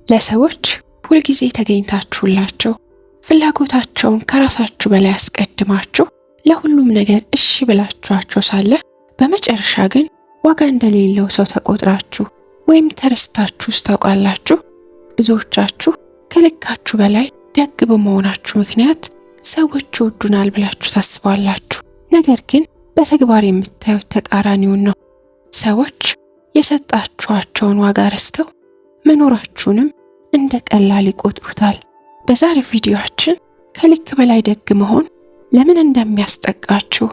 ለሰዎች ሁልጊዜ ተገኝታችሁላቸው ፍላጎታቸውን ከራሳችሁ በላይ አስቀድማችሁ ለሁሉም ነገር እሺ ብላችኋቸው ሳለ በመጨረሻ ግን ዋጋ እንደሌለው ሰው ተቆጥራችሁ ወይም ተረስታችሁ ታውቃላችሁ? ብዙዎቻችሁ ከልካችሁ በላይ ደግ በመሆናችሁ ምክንያት ሰዎች ይወዱናል ብላችሁ ታስባላችሁ። ነገር ግን በተግባር የምታዩት ተቃራኒውን ነው። ሰዎች የሰጣችኋቸውን ዋጋ ረስተው መኖራችሁንም እንደ ቀላል ይቆጥሩታል። በዛሬው ቪዲዮአችን ከልክ በላይ ደግ መሆን ለምን እንደሚያስጠቃችሁ፣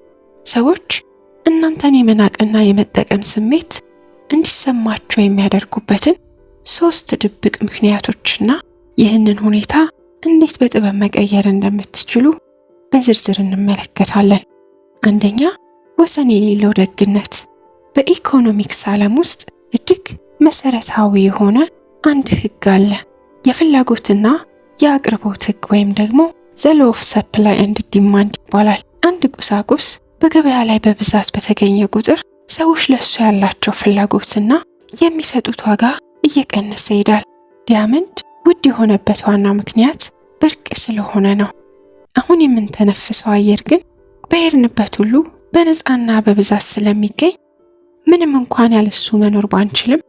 ሰዎች እናንተን የመናቅና የመጠቀም ስሜት እንዲሰማቸው የሚያደርጉበትን ሶስት ድብቅ ምክንያቶችና ይህንን ሁኔታ እንዴት በጥበብ መቀየር እንደምትችሉ በዝርዝር እንመለከታለን። አንደኛ፣ ወሰን የሌለው ደግነት። በኢኮኖሚክስ ዓለም ውስጥ እጅግ መሰረታዊ የሆነ አንድ ህግ አለ። የፍላጎትና የአቅርቦት ህግ ወይም ደግሞ the law of supply and demand ይባላል። አንድ ቁሳቁስ በገበያ ላይ በብዛት በተገኘ ቁጥር ሰዎች ለሱ ያላቸው ፍላጎትና የሚሰጡት ዋጋ እየቀነሰ ይሄዳል። Diamond ውድ የሆነበት ዋናው ምክንያት ብርቅ ስለሆነ ነው። አሁን የምንተነፍሰው አየር ግን በሄድንበት ሁሉ በነፃና በብዛት ስለሚገኝ ምንም እንኳን ያለሱ መኖር ባንችልም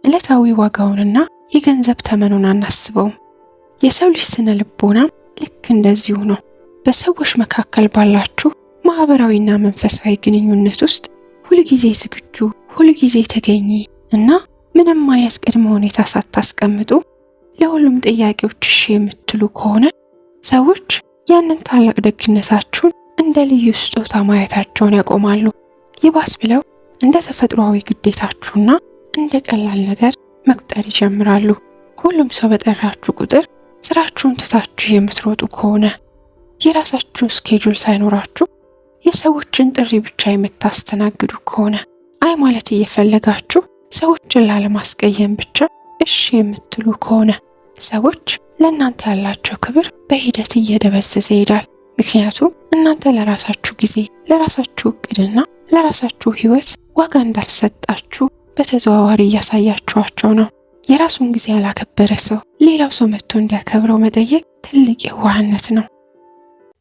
ዕለታዊ ዋጋውንና የገንዘብ ተመኑን አናስበውም። የሰው ልጅ ስነ ልቦናም ልክ እንደዚሁ ነው። በሰዎች መካከል ባላችሁ ማህበራዊና መንፈሳዊ ግንኙነት ውስጥ ሁልጊዜ ዝግጁ፣ ሁልጊዜ ተገኚ እና ምንም አይነት ቅድመ ሁኔታ ሳታስቀምጡ ለሁሉም ጥያቄዎች እሺ የምትሉ ከሆነ ሰዎች ያንን ታላቅ ደግነታችሁን እንደ ልዩ ስጦታ ማየታቸውን ያቆማሉ። ይባስ ብለው እንደ ተፈጥሯዊ ግዴታችሁና እንደ ቀላል ነገር መቁጠር ይጀምራሉ። ሁሉም ሰው በጠራችሁ ቁጥር ስራችሁን ትታችሁ የምትሮጡ ከሆነ፣ የራሳችሁ schedule ሳይኖራችሁ የሰዎችን ጥሪ ብቻ የምታስተናግዱ ከሆነ፣ አይ ማለት እየፈለጋችሁ ሰዎችን ላለማስቀየም ብቻ እሺ የምትሉ ከሆነ ሰዎች ለእናንተ ያላቸው ክብር በሂደት እየደበዘዘ ይሄዳል። ምክንያቱም እናንተ ለራሳችሁ ጊዜ፣ ለራሳችሁ እቅድና ለራሳችሁ ሕይወት ዋጋ እንዳልሰጣችሁ በተዘዋዋሪ እያሳያችኋቸው ነው። የራሱን ጊዜ ያላከበረ ሰው ሌላው ሰው መጥቶ እንዲያከብረው መጠየቅ ትልቅ የዋህነት ነው።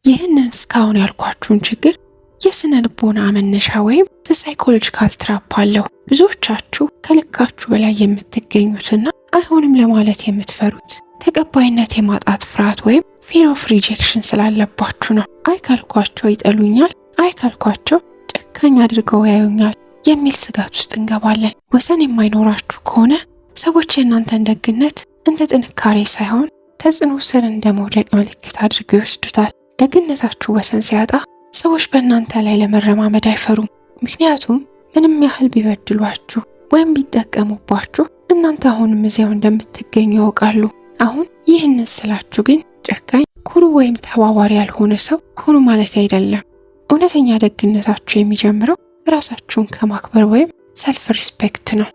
ይህንን እስካሁን ያልኳችሁን ችግር የስነ ልቦና መነሻ ወይም psychological trap አለው። ብዙዎቻችሁ ከልካችሁ በላይ የምትገኙትና አይሆንም ለማለት የምትፈሩት ተቀባይነት የማጣት ፍርሃት ወይም fear of rejection ስላለባችሁ ነው። አይ ካልኳቸው ይጠሉኛል፣ አይ ካልኳቸው ጨካኝ አድርገው ያዩኛል የሚል ስጋት ውስጥ እንገባለን። ወሰን የማይኖራችሁ ከሆነ ሰዎች የእናንተን ደግነት እንደ ጥንካሬ ሳይሆን ተጽዕኖ ስር እንደ መውደቅ ምልክት አድርገው ይወስዱታል። ደግነታችሁ ወሰን ሲያጣ ሰዎች በእናንተ ላይ ለመረማመድ አይፈሩም። ምክንያቱም ምንም ያህል ቢበድሏችሁ ወይም ቢጠቀሙባችሁ እናንተ አሁንም እዚያው እንደምትገኙ ያውቃሉ። አሁን ይህንን ስላችሁ ግን ጨካኝ፣ ኩሩ ወይም ተባባሪ ያልሆነ ሰው ሁኑ ማለት አይደለም። እውነተኛ ደግነታችሁ የሚጀምረው ራሳችሁን ከማክበር ወይም self respect ነው።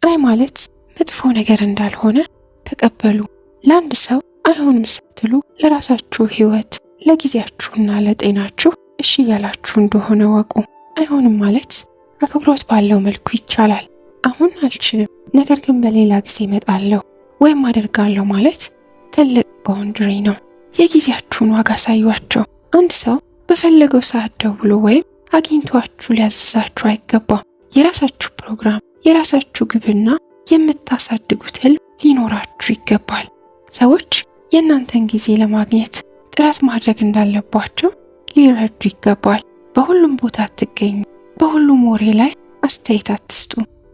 አይ ማለት መጥፎ ነገር እንዳልሆነ ተቀበሉ። ለአንድ ሰው አይሆንም ስትሉ ለራሳችሁ ሕይወት፣ ለጊዜያችሁና ለጤናችሁ እሺ እያላችሁ እንደሆነ እወቁ። አይሆንም ማለት አክብሮት ባለው መልኩ ይቻላል። አሁን አልችልም፣ ነገር ግን በሌላ ጊዜ እመጣለሁ ወይም አደርጋለሁ ማለት ትልቅ boundary ነው። የጊዜያችሁን ዋጋ አሳዩአቸው። አንድ ሰው በፈለገው ሰዓት ደውሎ ወይም አግኝቷችሁ ሊያዝዛችሁ አይገባም። የራሳችሁ ፕሮግራም፣ የራሳችሁ ግብና የምታሳድጉት ህልም ሊኖራችሁ ይገባል። ሰዎች የእናንተን ጊዜ ለማግኘት ጥረት ማድረግ እንዳለባቸው ሊረዱ ይገባል። በሁሉም ቦታ አትገኙ። በሁሉም ወሬ ላይ አስተያየት አትስጡ።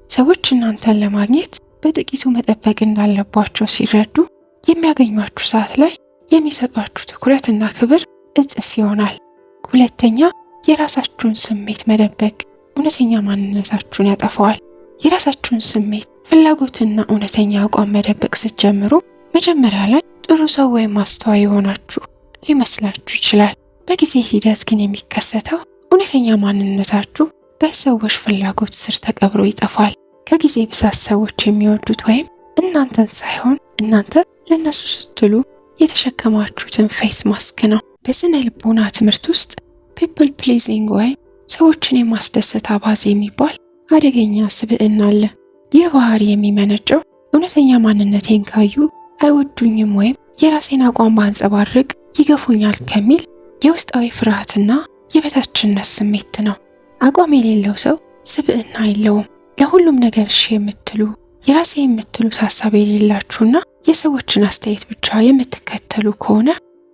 ሰዎች እናንተን ለማግኘት በጥቂቱ መጠበቅ እንዳለባቸው ሲረዱ የሚያገኟችሁ ሰዓት ላይ የሚሰጧችሁ ትኩረት እና ክብር እጥፍ ይሆናል። ሁለተኛ፣ የራሳችሁን ስሜት መደበቅ እውነተኛ ማንነታችሁን ያጠፋዋል። የራሳችሁን ስሜት፣ ፍላጎትና እውነተኛ አቋም መደበቅ ስትጀምሩ መጀመሪያ ላይ ጥሩ ሰው ወይም አስተዋይ የሆናችሁ ሊመስላችሁ ይችላል። በጊዜ ሂደት ግን የሚከሰተው እውነተኛ ማንነታችሁ በሰዎች ፍላጎት ስር ተቀብሮ ይጠፋል። ከጊዜ ብዛት ሰዎች የሚወዱት ወይም እናንተን ሳይሆን እናንተ ለእነሱ ስትሉ የተሸከማችሁትን face mask ነው። በስነ ልቦና ትምህርት ውስጥ people pleasing ወይም ሰዎችን የማስደሰት አባዜ የሚባል አደገኛ ስብዕና አለ። ይህ ባህሪ የሚመነጨው እውነተኛ ማንነቴን ካዩ አይወዱኝም ወይም የራሴን አቋም ባንጸባርቅ ይገፉኛል ከሚል የውስጣዊ ፍርሃትና የበታችነት ስሜት ነው። አቋም የሌለው ሰው ስብዕና የለውም። ለሁሉም ነገር እሺ የምትሉ፣ የራሴ የምትሉት ሀሳብ የሌላችሁና የሰዎችን አስተያየት ብቻ የምትከተሉ ከሆነ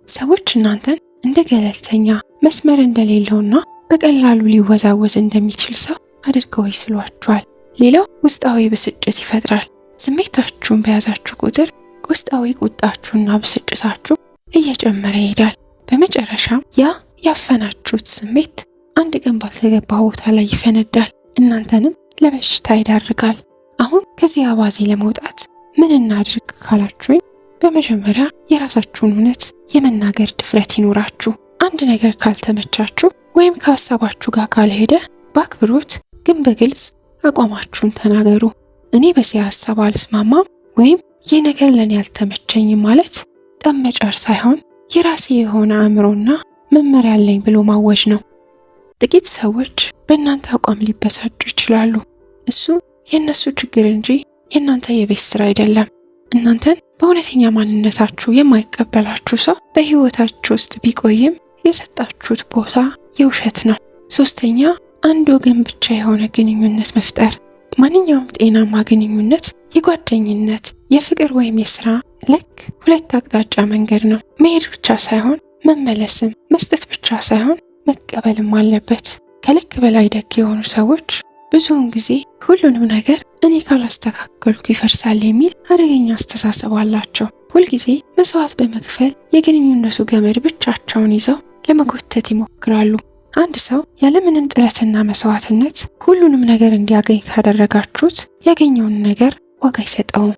ሰዎች እናንተን እንደ ገለልተኛ፣ መስመር እንደሌለውና በቀላሉ ሊወዛወዝ እንደሚችል ሰው አድርገው ይስሏችኋል። ሌላው ውስጣዊ ብስጭት ይፈጥራል። ስሜታችሁን በያዛችሁ ቁጥር ውስጣዊ ቁጣችሁና ብስጭታችሁ እየጨመረ ይሄዳል። በመጨረሻም ያ ያፈናችሁት ስሜት አንድ ቀን ባልተገባ ቦታ ላይ ይፈነዳል፣ እናንተንም ለበሽታ ይዳርጋል። አሁን ከዚህ አባዜ ለመውጣት ምን እናድርግ ካላችሁኝ፣ በመጀመሪያ የራሳችሁን እውነት የመናገር ድፍረት ይኑራችሁ። አንድ ነገር ካልተመቻችሁ ወይም ከሀሳባችሁ ጋር ካልሄደ በአክብሮት ግን በግልጽ አቋማችሁን ተናገሩ። እኔ በዚህ ሀሳብ አልስማማም ወይም ይህ ነገር ለእኔ አልተመቸኝም ማለት ጠብ መጫር ሳይሆን የራሴ የሆነ አእምሮና መመሪያ አለኝ ብሎ ማወጅ ነው። ጥቂት ሰዎች በእናንተ አቋም ሊበሳጩ ይችላሉ። እሱ የእነሱ ችግር እንጂ የእናንተ የቤት ስራ አይደለም። እናንተን በእውነተኛ ማንነታችሁ የማይቀበላችሁ ሰው በሕይወታችሁ ውስጥ ቢቆይም የሰጣችሁት ቦታ የውሸት ነው። ሶስተኛ፣ አንድ ወገን ብቻ የሆነ ግንኙነት መፍጠር። ማንኛውም ጤናማ ግንኙነት የጓደኝነት፣ የፍቅር ወይም የስራ ልክ ሁለት አቅጣጫ መንገድ ነው። መሄድ ብቻ ሳይሆን መመለስም፣ መስጠት ብቻ ሳይሆን መቀበልም አለበት። ከልክ በላይ ደግ የሆኑ ሰዎች ብዙውን ጊዜ ሁሉንም ነገር እኔ ካላስተካከልኩ ይፈርሳል የሚል አደገኛ አስተሳሰብ አላቸው። ሁልጊዜ መስዋዕት በመክፈል የግንኙነቱ ገመድ ብቻቸውን ይዘው ለመጎተት ይሞክራሉ። አንድ ሰው ያለምንም ጥረትና መስዋዕትነት ሁሉንም ነገር እንዲያገኝ ካደረጋችሁት ያገኘውን ነገር ዋጋ አይሰጠውም።